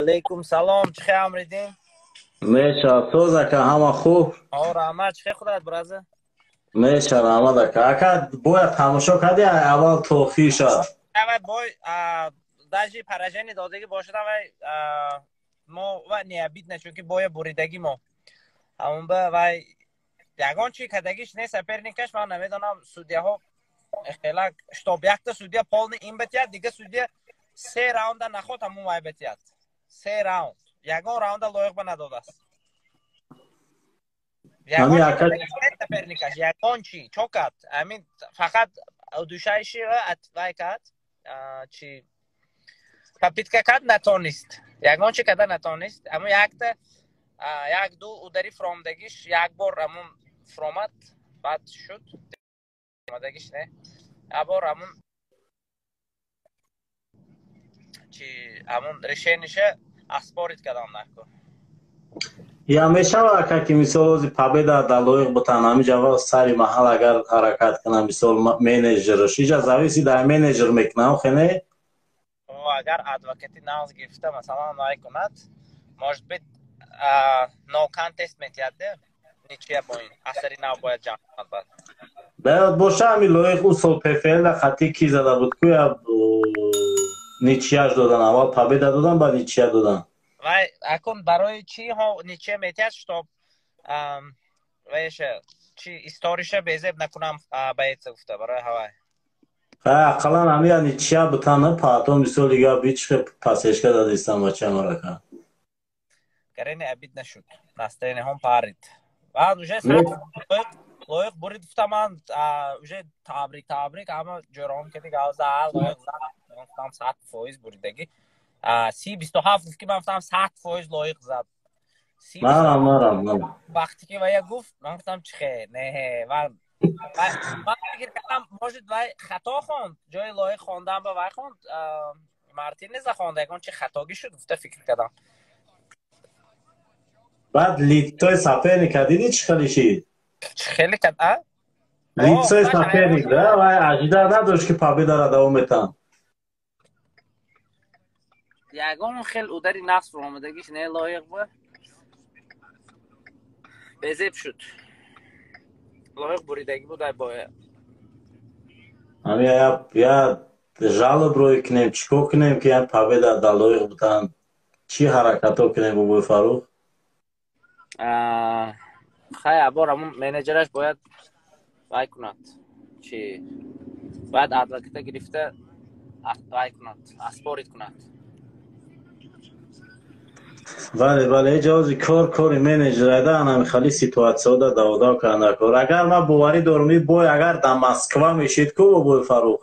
Алейкум салом, чӣ хел, Амриддин? Меша, соз, ака, ҳама хуб? О, раҳмат, чӣ хел худат, браза? Меша, раҳмат, ака. Ака, бояд тамошо кардӣ аввал то охирша? Аввал бой, даже поражение додагӣ бошад, вай мо ва не обидно, чунки боя буридагӣ мо. Ҳамон ба вай ягон чи кардагиш не соперникаш, ман намедонам, судьяҳо хелак, чтоб якта судья полный ин батият, дига судья се раунда наход ҳамон вай батият. Се раунд. Ягон раунда лоиқ ба надодааст. Ягон соперникаш, ягон чи чо кард? Ҳамин фақат душайши вай кард, чи попытка кард, натонист. Ягон чи карда натонист. Ҳамон якта як ду удари фромдагиш як бор ҳамон фромад, баъд шуд омадагиш не. Як бор ҳамон чи ҳамон решениша оспорить кардам наку. Я мешава, ака, ки мисол ози победа дар лоиқ бутан, ҳамин ҷава сари маҳал агар ҳаракат кунам, мисол менеҷерш иҷа зависит дар менеҷер мекунам, хене? Агар адвокати нағз гирифта, масалан, вай кунад, может быть, no contest метиҳад, ничья бо ин асари нав бояд ҷамъ кунад баъд. Даёд боша, ҳами лоиқ ӯ сол ПФЛ хати ки зада буд, куя ничьяш додан, аввал победа додан, баъд ничья додан. Вай акун барои чӣ ҳо ничья метиҳад, чтоб вайша чи историша безеб накунам боец а гуфта барои ҳавай. Ақаллан ҳамия ничья бутана, потом мисол дига бичихе пасешка дадистам бачамарака. Гарени обид нашуд. Настроение ҳом парид. Баъд уже лоиқ бурид, гуфтам ман уже табрик, табрик, ҳама ҷӯрон кади гавза лоиқ зад. Ман гуфтам 100% буридагӣ. 30-27 гуфт, ки ман гуфтам 100% лоиқ зад. Марам, марам, марам. Вақте ки вая гуфт, ман гуфтам чихе, не, ман фикр кардам, может, вай хато хонд, ҷои лоиқ хондан ба вай хонд, Мартинеза хонда, ягон чи хатогӣ шуд, гуфта фикр кардам. Баъд лицои соперника дидӣ, чӣ хеле шид? Чӣ хеле кард, а? Лицои соперник, да, вай ожидать надошт, ки победаро давом метаҳам. Ягон хел удари нафс омадагиш не лоиқ ба. Безеб шуд. Лоиқ буридагӣ буд ай боя. Ҳами я жалоб рӯй кунем, чӣ кор кунем, ки я победа дар лоиқ бутан? Чӣ ҳаракатҳо кунем, бобои Фаррух? Хай, абор ҳамун менеҷераш бояд вай кунад. Чи бояд адвоката гирифта вай кунад, оспорить кунад. Бале, бале, ҷавози кор кори менеҷер айда, анами хали ситуатсияҳо да даводав карда кор. Агар ман боварӣ дорам, и бой агар дар Москва мешид ку, бобои Фаррух,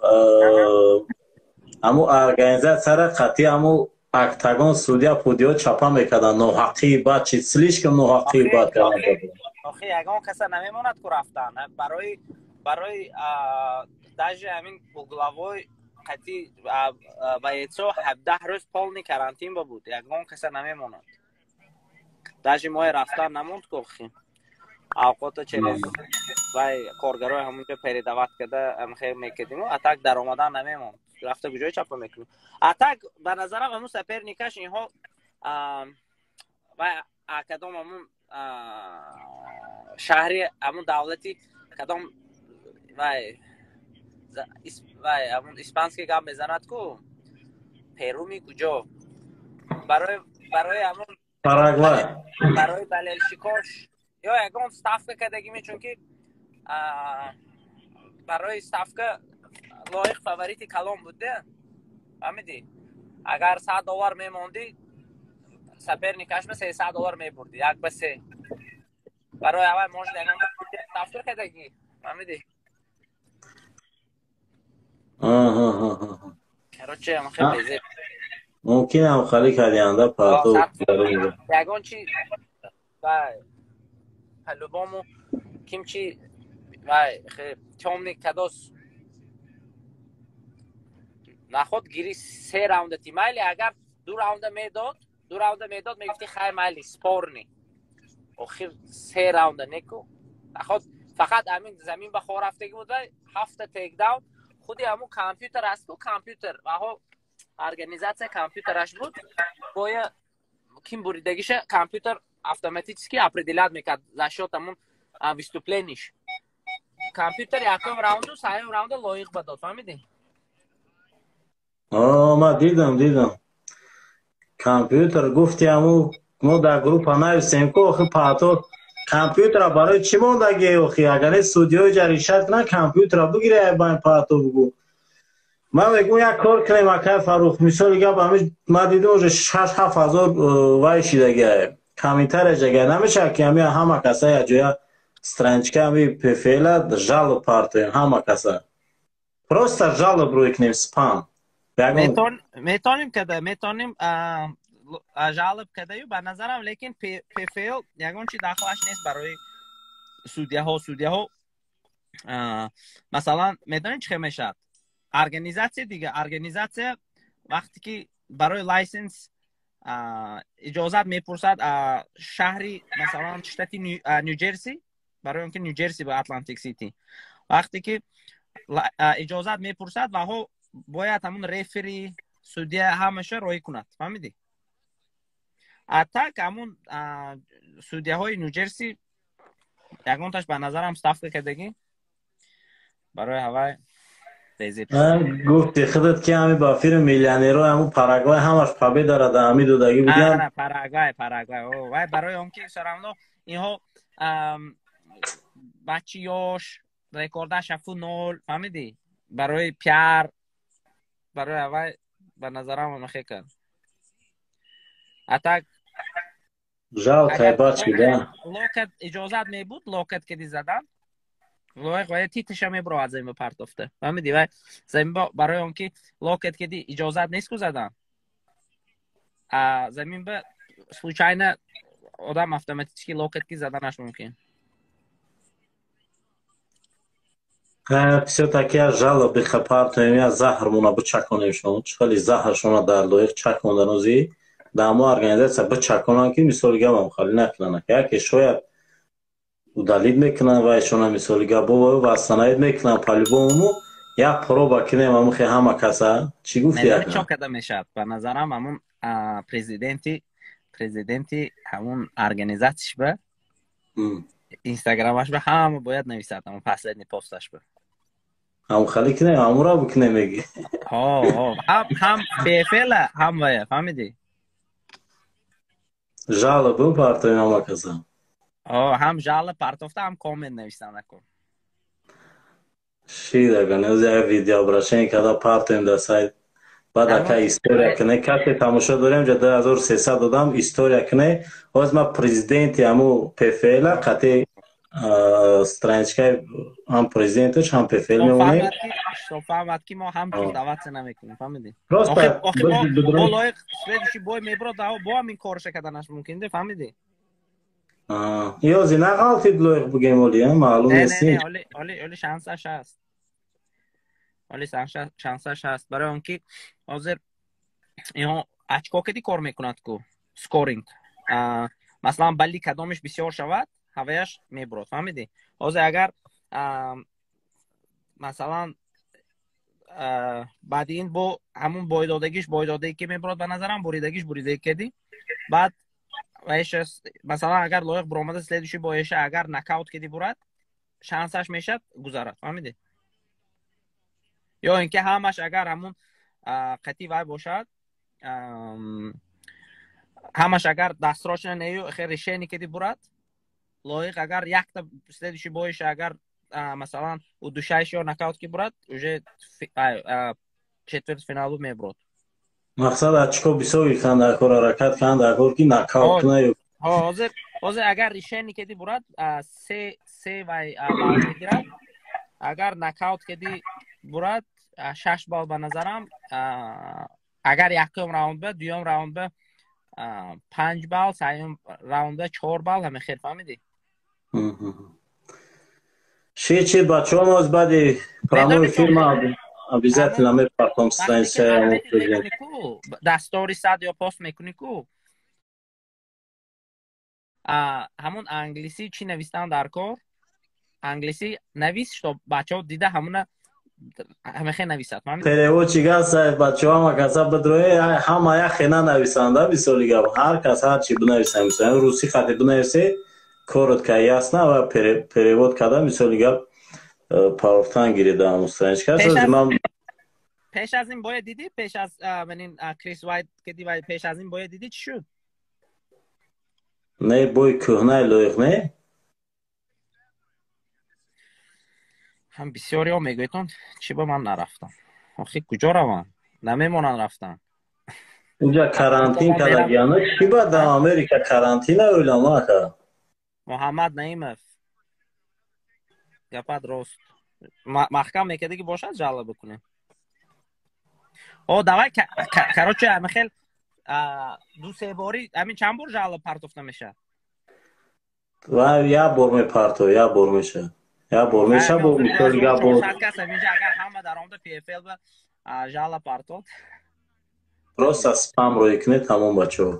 ҳамун организатсияра қатъи ҳамун октагон, судья, пудиё чапа мекарданд. Ноҳаққии бад чи слишком ноҳаққии бад кардан. Охи, ягон каса намемонад ку рафтан. Барои даже ҳамин угловой қатъи боецо 17 рӯз полный карантин ба буд. Ягон каса намемонад. Даже мои рафтан намонд ку охи. Авқота через вай коргарои ҳамунҷо передавать карда хел мекардиму, а так даромадан намемонд. Рафта куҷои чапа мекунем? А так ба назарам ҳамун соперникаш инҳо вай кадом ҳамун шаҳри, ҳамун давлати кадом вай ҳамун испанский гап мезанад ку, Перуми куҷо, барои ҳамун Парагвай. Барои болельщикош ё ягон ставка кардагими, чунки барои ставка лоиқ фаворити калон буд, фаҳмидӣ? Агар 100 доллар мемондӣ, соперникаш ба 300 доллар мебурдӣ, 1 ба 3. Барои аввал может ягон ставка кардагӣ, фаҳмидӣ? Короче, хеле Мумкин ҳам хали кардианда партов. Ягон чи вай по-любому ким чи вай тёмный кадос наход гири се раунда ти майли, агар ду раунда медод, ду раунда медод, мегуфти хай, майли, спорный. Охир се раунда неку наход, фақат ҳамин замин ба хор рафтагӣ буд, вай ҳафта takedown. Худи ҳамун компютер аст ку, компютер ваҳо организатсия компютераш буд, боя. Ким буридагиша компютер автоматически определять мекард за счёт ҳамун выступление ш. Компютер якум раунду, сеюм раунду лоиқ ба дод, фаҳмидӣ? Ма дидам, компютер гуфти, ҳаму мо дар группа нависем ку, охи, паато компютера барои чӣ мондагӣ, охи? Агар не судья ҷа решать кунад, компютера бигире, байн паато бугу. Ман мегӯм, як кор кунем, акай Фаррух. Мисоли гап, ами ма дидам, уже 6-7 ҳазор вай шидагия, комментария жага. Намешавад ки ами ҳама каса якҷоя страничка ами ПФЛа жалоб партоем, ҳама каса просто жалоб рӯй кунем, спам? Метонем када, метонем жалоб кадаю, ба назарам. Лекин ПФЛ ягон чи дахлаш нест барои судья ҳо. Судья ҳо, масалан, медонед, чӣ хел мешавад? Организация, дига организация вақте ки барои license иҷозат мепурсад, шаҳри, масалан, штати Нью-Ҷерси, барои он ки Нью-Ҷерси ба Атлантик Сити, вақте ки иҷозат мепурсад, ваҳо бояд ҳамун рефери, судья, ҳамаша роҳӣ кунад, фаҳмидӣ? А так ҳамун судья ҳои Нью-Ҷерси ягонташ, ба назарам, ставка кардагӣ барои ҳавай. Гуфти худат ки ҳами ба филм «Миллионеро», ҳамун Парагвай ҳамаш победа ра да ҳами додагӣ будиам. Парагвай, вай барои он ки всё равно инҳо бачи ёш, рекордаш 7-0, фаҳмидӣ? Барои пиар, барои ҳавай, ба назарам, амахе кард. А так Жалко бачи да. Локоть иҷозат мебуд, локоть кеди задан, лоиқ вай титиша мебуровад, замин ба партофта, фаҳмидӣ? Вай замин барои он ки локоть кеди иҷозат нест ку задан, а замин ба случайно одам автоматически локоть ки заданаш мумкин. Всё-таки я жалоб бихапартоем, я заҳрмона бичаконем шон. Чӣ хеле заҳршона дар лоиқ чаконданози дар мо организация бичаконанд, ки мисоли гапам, хали накунанд. Яке шояд удалить мекунанд вайшона, мисоли гап, восстановить мекунанд. По-любому як проба кунем, амухе ҳама каса. Чӣ гуфти? Чо када мешавад? Ба назарам, ҳамун президенти ҳамун организация ш ба инстаграмаш ба ҳама бояд нависад, ҳамун последний посташ ба. Ҳам хали кунем, ҳамура бикунем, меги? Ҳам ПФЛа, ҳам вая, фаҳмидӣ? Жалоб партоем ҳама каса. Ҳам жалоб партофта, ҳам коммент нависам накун. Шидаган як видео обращение карда партоем дар сайт. Баъд, ака, история куне, касе тамошо дорем, ҷа 2300 додам, история куне. Ҳоз ма президенти ҳаму ПФЛа қати страничка и ҳам президенташ, ҳам ПФЛ мемонем. Фаҳмад, ки мо ҳам даватся намекунем, фаҳмидӣ? Просто бо лоиқ следующий бой мебурод, бо ҳамин корша карданаш мумкин де, фаҳмидӣ? Ёзи нағалтид лоиқ, бугем, оли маълум нест. Оли шансаш ҳаст, оли шансаш ҳаст, барои он ки ҳозир инҳо очко кеди кор мекунад ку, скоринг. Масалан, балли кадомиш бисёр шавад, ҳаваяш мебурод, фаҳмидӣ? Ҳозир агар, масалан, баъди ин бо ҳамун бойдодагиш, бойдодае ки мебурод, ба назарам, буридагиш, буридае кеди баъд масалан, агар лоиқ буромада, следующий боеша агар нокаут кеди бурад, шансаш мешад гузарад, фаҳмидӣ? Ё ин ки ҳамаш агар ҳамун қатъи вай бошад, ҳамаш агар дастрочно нею решение кеди бурад лоиқ, агар якта следующий боиша агар, масалан, удушающий ё нокаут ки бурад, уже четвертьфиналу мебурод. Мақсад, очко бисёр гирифтан дар кор, ҳаракат кунанд дар кор, ки нокаут кунад. Ҳозир агар решение кеди бурад, се вай балл мегирад. Агар нокаут кеди бурад, 6 балл, ба назарам. Агар якум раунд ба, дуюм раунд ба 5 балл, сеюм раунд ба 4 балл, ҳаме хел, фаҳмидӣ? Ши чи, бачаҳо, мо баъди прямой эфир ма обязательно мепартом страница. Дар сторис ат ё пост мекунӣ ку, ҳамун англисӣ чӣ навистан дар кор, англисӣ навис, что бачаҳо дида ҳамуна. Ҳамехе нависад. Переводчик ҳаст, бачаҳо, ҳама каса бидроe, ҳама як хена нависанда, мисоли гап. Ҳар кас ҳар чи бинависа, мисол русӣ хати бинависе, коротко, ясно, ва перевод карда, мисоли гап, парофтан гирида ҳамун страничка. Ман Пеш аз ин бояд дидӣ, пеш аз манин Крис Вайт ки вай пеш аз ин бояд дидӣ, чӣ шуд? Не, бой кӯҳнаи лоиқ не? Ҳам бисёриҳо мегӯятон, чӣ ба ман нарафтам. Охи куҷо равам? Намемонанд рафтан. Унҷа карантин кардагиана, чӣ ба дар Америка карантина ӯлама, ака? Муҳаммад Наимов. Гапат рост. Маҳкам мекардаги бошад, жалоба бикунем. О, давай, короче, ҳамин ду се бори, ҳамин чанд бор жалоба партофта мешавад? Ва як бор мепарто, як бор мешавад. Як бор мешавад, бо мисоли гап бо кас ҳаминҷа агар ҳама даромада PFL ба жалоба партод. Просто спам рӯй кунед, тамом, бачаҳо.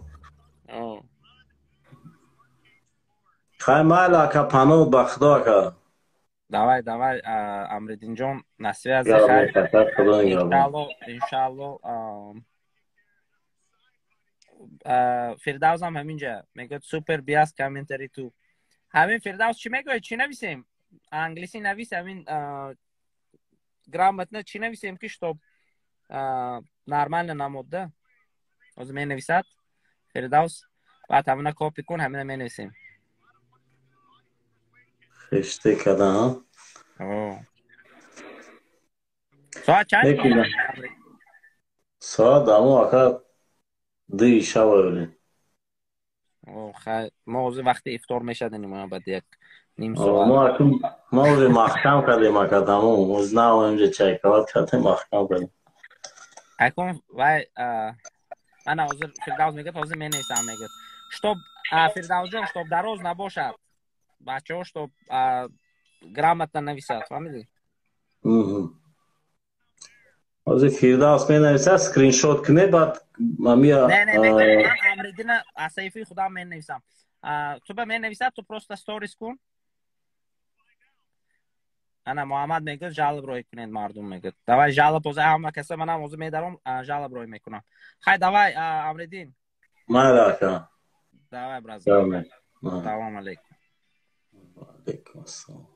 Хай, майли, ака, паноҳ ба Худо, ака. Давай, давай, Амриддинҷон, на связи. Иншалло, иншалло. Фирдавсам ҳаминҷа мегӯяд, супер биас комментари ту. Ҳамин Фирдавс чӣ мегӯяд, чӣ нависем? Англисӣ навис, ҳамин грамотно чӣ нависем, ки чтоб нормально намод да? Ҳозир менависад Фирдавс, баъд ҳамина копи кун, ҳамина менависем. Хеште када. Соат чанд? Соат дамо, ака, 2 шава ӯли. Хай, мо ҳозир вақти ифтор мешадем, баъд як ним соат. Мо уже маҳкам кардем, ака, тамом. Ҳозир нав инҷа чайкават кардем, маҳкам кардем. Акун вай ана ҳозир Фирдавс мегӯяд, ҳозир менависам, мегӯяд. Чтоб Фирдавсҷон, чтоб дароз набошад. Бачаҳо, чтоб грамотно нависад, фаҳмидӣ? Ҳозир Фирдавс менависад, скриншот куне, баъд мамия. Не, не, ман Амриддина аз саҳифаи худам менависам. Ту ба менависад, ту просто сторис кун. Ана Муҳаммад мегӯяд, жалоб рой кунед, мардум мегӯяд. Давай жалоб ҳозир ҳама каса, манам ҳозир медаром, жалоб рой мекунам. Хай, давай, Амриддин. Майли, ака. Давай, бразер. Салом алейкум. Алейкум ассалом.